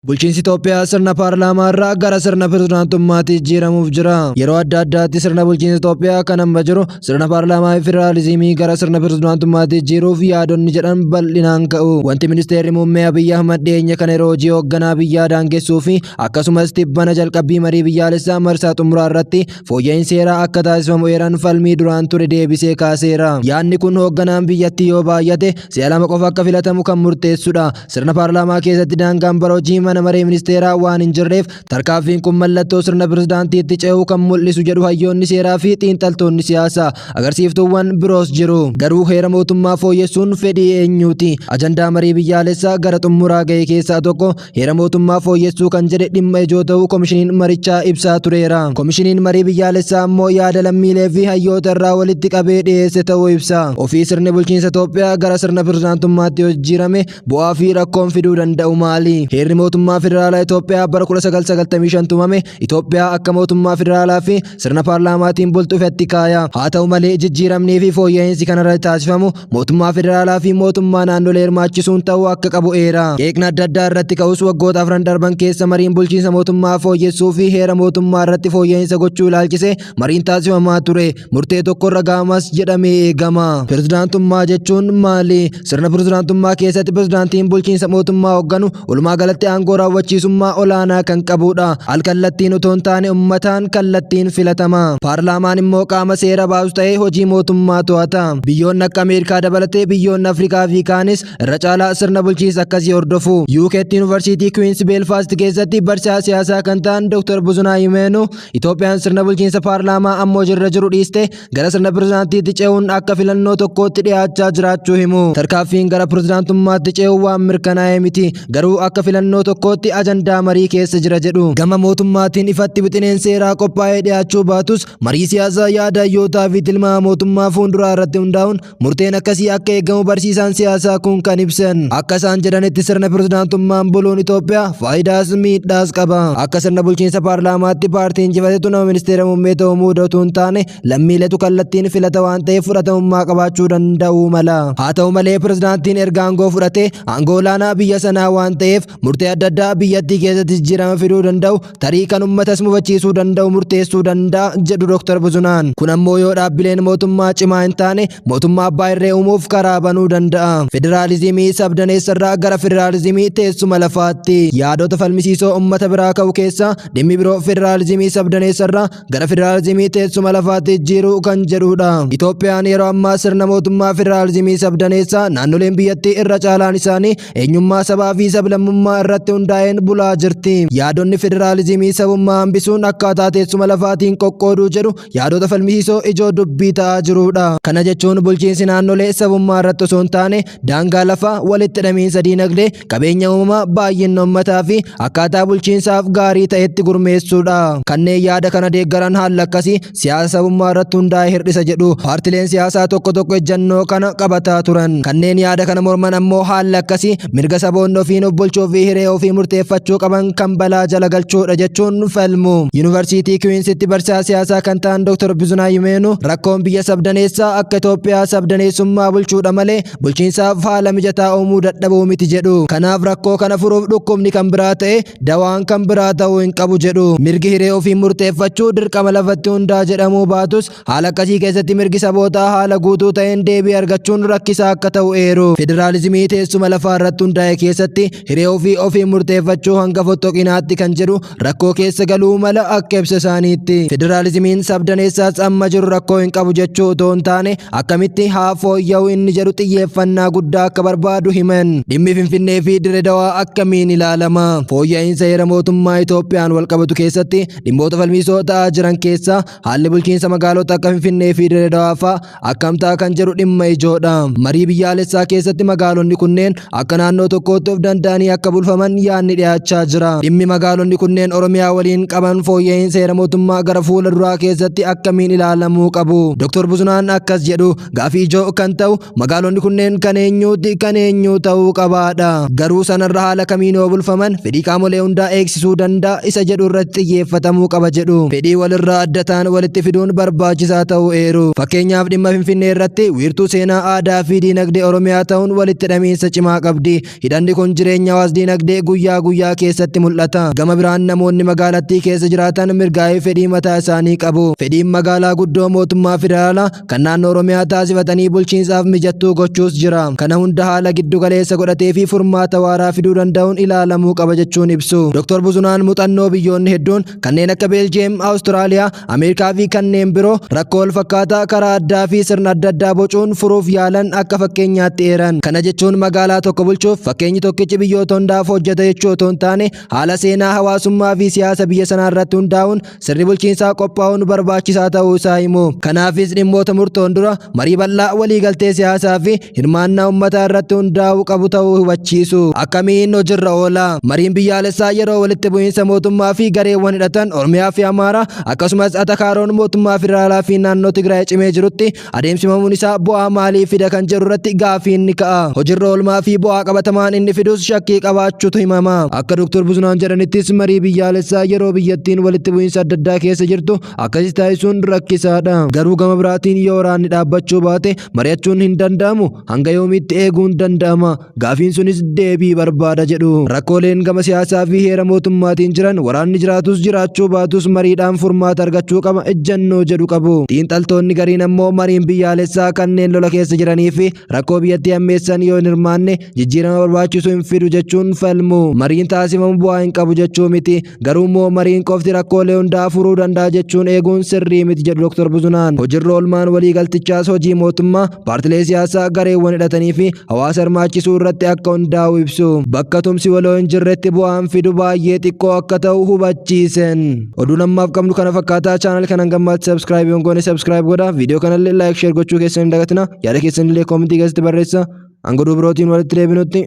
Bulchiinsi Itoophiyaa sirna paarlaamaa irraa gara sirna pirezidaantummaatti jijjiiramuuf jira. Yeroo adda addaatti sirna bulchiinsa Itoophiyaa kan amma jiru sirna paarlaamaa fi federaalizimii gara sirna pirezidaantummaatti jijjiiruuf yaadonni jedhan bal'inaan ka'u. Wanti ministeerri muummee Abiyyi Ahmad dhiyeenya kana yeroo hojii hoogganaa biyyaa daangessuu fi akkasumas tibbana jalqabbii marii biyyaalessaa marsaa xumuraa irratti fooyya'insi seeraa akka taasifamu eeran falmii duraan ture deebisee kaaseera. Yaadni kun hoogganaan biyyattii yoo baay'ate si'a lama qofa akka filatamu kan murteessudha. Sirna paarlaamaa keessatti daangaan bara hojii mana maree ministeeraa waan hin jirreef tarkaanfiin kun mallattoo sirna pirezidaantiitti ce'uu kan mul'isu jedhu hayyoonni seeraa fi xiinxaltoonni siyaasaa. Agarsiiftuuwwan biroos jiru. Garuu heera mootummaa fooyyessuun fedhii eenyuuti? Ajandaa marii biyyaalessaa gara xumuraa ga'e keessaa tokko heera mootummaa fooyyessuu kan jedhe dhimma ijoo ta'uu komishiniin marichaa ibsaa tureera. Komishiniin marii biyyaalessaa ammoo yaada lammiilee fi hayyoota irraa walitti qabee dhiyeesse ta'uu ibsa. Ofii sirni bulchiinsa Itoophiyaa gara sirna pirezidaantummaatti yoo jijjiirame bu'aa fi rakkoon fiduu danda'u maali? Heerri mootummaa federaalaa Itoophiyaa bara 1995 tumame Itoophiyaa akka mootummaa federaalaa fi sirna paarlaamaatiin bultu ifatti kaaya. Haa ta'u malee jijjiiramnii fi fooyya'insi kanarratti taasifamu mootummaa federaalaa fi mootummaa naannolee hirmaachisuun ta'uu akka qabu eera. Qeeqna adda addaa irratti ka'us waggoota afran darban keessa mariin bulchiinsa mootummaa fooyyessuu fi heera mootummaa irratti fooyya'insa gochuu ilaalchise mariin taasifamaa ture. Murtee tokkorra ga'amas jedhamee eegama. Pirezidaantummaa jechuun maali? Sirna pirezidaantummaa keessatti pirezidaantiin bulchiinsa mootummaa hoogganu walumaa galatti aangoo raawwachiisummaa olaanaa kan qabudha. Al kallattiin otoo hin taane uummataan kallattiin filatama. Paarlaamaan immoo qaama seera baasu ta'ee hojii mootummaa to'ata. Biyyoonni akka Ameerikaa dabalatee biyyoonni Afrikaa fi kaanis irra caalaa sirna bulchiinsa akkasii hordofu. UK'tti Yuunivarsiitii Queen's Belfast keessatti barsiisaa siyaasaa kan ta'an Dr. Buzunaa Yimeenu Itoophiyaan sirna bulchiinsa paarlaamaa ammoo jirra jiru dhiiste gara sirna pirezidaantiitti ce'uun akka filannoo tokkootti dhiyaachaa jiraachuu himu. Tarkaanfiin gara pirezidaantummaatti ce'uu waan mirkanaa'e miti. Garuu akka filannoo tokkootti ajandaa marii keessa jira jedhu. Gama mootummaatiin ifatti wixineen seeraa qophaa'ee dhiyaachuu baatus marii siyaasaa yaada hayyootaa fi tilmaama mootummaa fuulduraa irratti hundaa'uun murteen akkasii akka eegamu barsiisaan siyaasaa kun kan ibsan. Akka isaan jedhanitti sirna pirezidaantummaan buluun Itoophiyaa faayidaas miidhaas qaba. Akka sirna bulchiinsa paarlaamaatti paartiin injifatetu nama ministeera muummee ta'uu muudatu hin taane lammiiletu kallattiin filata waan ta'eef fudhatamummaa qabaachuu danda'uu mala. Haa ta'u malee pirezidaantiin erga aangoo fudhatee aangoo olaanaa biyya sanaa waan ta'eef murtee adda addaa biyyattii keessatti jijjiirama fiduu danda'u tarii kan uummatas mufachiisuu danda'u murteessuu danda'a jedhu Dr. Buzunaan. Kun ammoo yoo dhaabbileen mootummaa cimaa hin taane mootummaa abbaa irree uumuuf karaa banuu danda'a. Federaalizimii sabdaneessa irraa gara federaalizimii teessuma lafaatti. Yaadota falmisiisoo uummata biraa ka'u keessaa dhimmi biroo federaalizimii sabdaneessa irraa gara federaalizimii teessuma lafaatti jijjiiruu kan jedhudha. Itoophiyaan yeroo ammaa sirna mootummaa federaalizimii sabdaneessaa naannoleen biyyattii irra caalaan isaanii eenyummaa sabaa fi sablammummaa irratti hundaa'een bulaa jirti. Yaadonni federaalizimii sabummaa hambisuun akkaataa teessuma lafaatiin qoqqooduu jedhu yaadota falmisiisoo ijoo dubbii ta'aa jirudha. Kana jechuun bulchiinsi naannolee sabummaa irratti osoo hin taane daangaa lafaa, walitti hidhamiinsa diinagdee, qabeenya uumamaa, baay'ina uummataa fi akkaataa bulchiinsaaf gaarii ta'etti gurmeessuudha. Kanneen yaada kana deeggaran haalli akkasii siyaasa sabummaa irratti hundaa'e hir'isa jedhu. Paartileen siyaasaa tokko tokko ejjannoo kana qabataa turan. Kanneen yaada kana morman ammoo haalli akkasii mirga saboonni ofiin of bulchuu fi hiree ofii murteeffachuu qaban kan balaa jala galchuudha jechuun falmu. Yuunivarsiitii Kiwiinsitti barsiisaa siyaasaa kan ta'an Dr. Bizunaa Yimeenu rakkoon biyya sabdaneessaa akka Itoophiyaa sabdaneessummaa bulchuudha malee bulchiinsaaf haala mijataa uumuu dadhabuu miti jedhu. Kanaaf rakkoo kana furuuf dhukkubni kan biraa ta'e dawaan kan biraa ta'uu hin qabu jedhu. Mirgi hiree ofii murteeffachuu dirqama lafatti hundaa jedhamuu baatus haala akkasii keessatti mirgi sabootaa haala guutuu ta'een deebii argachuun rakkisaa akka ta'u eeru. Federaalizimii teessuma lafaa irratti hundaa'e keessatti hiree ofii ofii murteeffachuu hanga fottoqinaatti kan jedhu rakkoo keessa galuu mala akka ibsa isaaniitti. Federaalizimiin sabdaneessaas amma jiru rakkoo hin qabu jechuu otoo hin taane akkamitti haa fooyya'u inni jedhu xiyyeeffannaa guddaa akka barbaadu himan. Dhimmi Finfinnee fi Dirre Dawaa akkamiin ilaalama? Fooyya'insa heera mootummaa Itoophiyaan wal qabatu keessatti dhimmoota falmiisoo ta'aa jiran keessaa haalli bulchiinsa magaalota akka Finfinnee fi Dirre Dawaa fa'aa akkam ta'a kan jedhu dhimma ijoodha. Marii biyyaalessaa keessatti magaalonni kunneen akka naannoo tokkootti of danda'anii akka bulfaman yaadni dhiyaachaa jira. Dhimmi magaalonni kunneen Oromiyaa waliin qaban fooyya'insa heera mootummaa gara fuula duraa keessatti akkamiin ilaalamuu qabu? Dr. Buzunaan akkas jedhu gaafii ijoo kan ta'u magaalonni kunneen kan eenyuuti kan eenyuu ta'uu qabaadha. Garuu sanarra haala kamiin yoo bulfaman fedhii qaamolee hundaa eegsisuu danda'a isa jedhu irratti xiyyeeffatamuu qaba jedhu. Fedhii walirraa adda ta'an walitti fiduun barbaachisaa ta'uu eeru. Fakkeenyaaf dhimma Finfinnee irratti wiirtuu seenaa aadaa fi diinagdee Oromiyaa ta'uun walitti hidhamiinsa cimaa qabdi. Hidhanni kun jireenya hawaas diinagdee guyyaa guyyaa guyyaa keessatti mul'ata. Gama biraan namoonni magaalattii keessa jiraatan mirgaa fi fedhii mataa isaanii qabu. Fedhiin magaalaa guddoo mootummaa federaalaa kan naannoo Oromiyaa taasifatanii bulchiinsaaf mijattuu gochuus jira. Kana hunda haala giddu galeessa godhatee fi furmaata waaraa fiduu danda'uun ilaalamuu qaba jechuun ibsu. Dr. Buzunaan muuxannoo biyyoonni hedduun kanneen akka Beeljiyeem, Awustiraaliyaa, Ameerikaa fi kanneen biroo rakkoo wal fakkaataa karaa addaa fi sirna adda addaa bocuun furuuf yaalan akka fakkeenyaatti eeran. Kana jechuun magaalaa tokko bulchuuf fakkeenyi tokkichi biyyoota hundaaf hojjeta jechuu otoo hin taane haala seenaa hawaasummaa fi siyaasa biyya sanaa irratti hundaa'uun sirni bulchiinsaa qophaa'uun barbaachisaa ta'uu isaa himu. Kanaafis dhimmoota murtoon dura marii bal'aa waliigaltee siyaasaa fi hirmaannaa uummataa irratti hundaa'uu qabu ta'uu hubachiisu. Akkamiin hojiirra oola? Mariin biyyaalessaa yeroo walitti bu'iinsa mootummaa fi gareewwan hidhatan Oromiyaa fi Amaaraa akkasumas atakaaroon mootummaa federaalaa fi naannoo Tigraay cimee jirutti adeemsifamuun isaa bu'aa maalii fida kan jedhu irratti gaaffiin ni ka'a. Hojiirra oolmaa fi bu'aa qabatamaan inni fidus shakkii qabaachuutu himama. Akka Dr. Buzunaan jedhanittis marii biyyaalessaa yeroo biyyattiin walitti bu'iinsa adda addaa keessa jirtu akkasii taasisuun rakkisaadha. Garuu gama biraatiin yoo waraanni dhaabbachuu baate mari'achuun hin danda'amu, hanga yoomiitti eeguun danda'ama? Gaafiin sunis deebii barbaada jedhu. Rakkooleen gama siyaasaa fi heera mootummaatiin jiran waraanni jiraatus jiraachuu baatus mariidhaan furmaata argachuu qaba ejjannoo jedhu qabu. Xiinxaltoonni gariin ammoo mariin biyyaalessaa kanneen lola keessa jiranii fi rakkoo biyyattii hammeessan yoo hin hirmaanne jijjiirama barbaachisu hin fidu jechuun falmu. Mariin taasifamu bu'aa hin qabu jechuu miti. Garuu immoo mariin qofti rakkoolee hundaa furuu danda'a jechuun eeguun sirrii miti jedhu Dr. Buzunaan. Hojiirra oolmaan waliigaltichaas hojii mootummaa, paartilee siyaasaa, gareewwan hidhatanii fi hawaasa hirmaachisuu irratti akka hundaa'u ibsu. Bakka tumsi waloo hin jirretti bu'aan fidu baay'ee xiqqoo akka ta'u hubachiisan. Oduun ammaaf qabnu kana fakkaataa. Channel kanan gammaatti subscribe yoon goone subscribe godhaa. Viidiyoo kanallee like, share gochuu keessan hin dagatina. Yaada keessanillee koomentii keessatti barreessa. Hanga oduu birootiin walitti deebinutti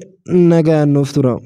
nagaan nuuf tura.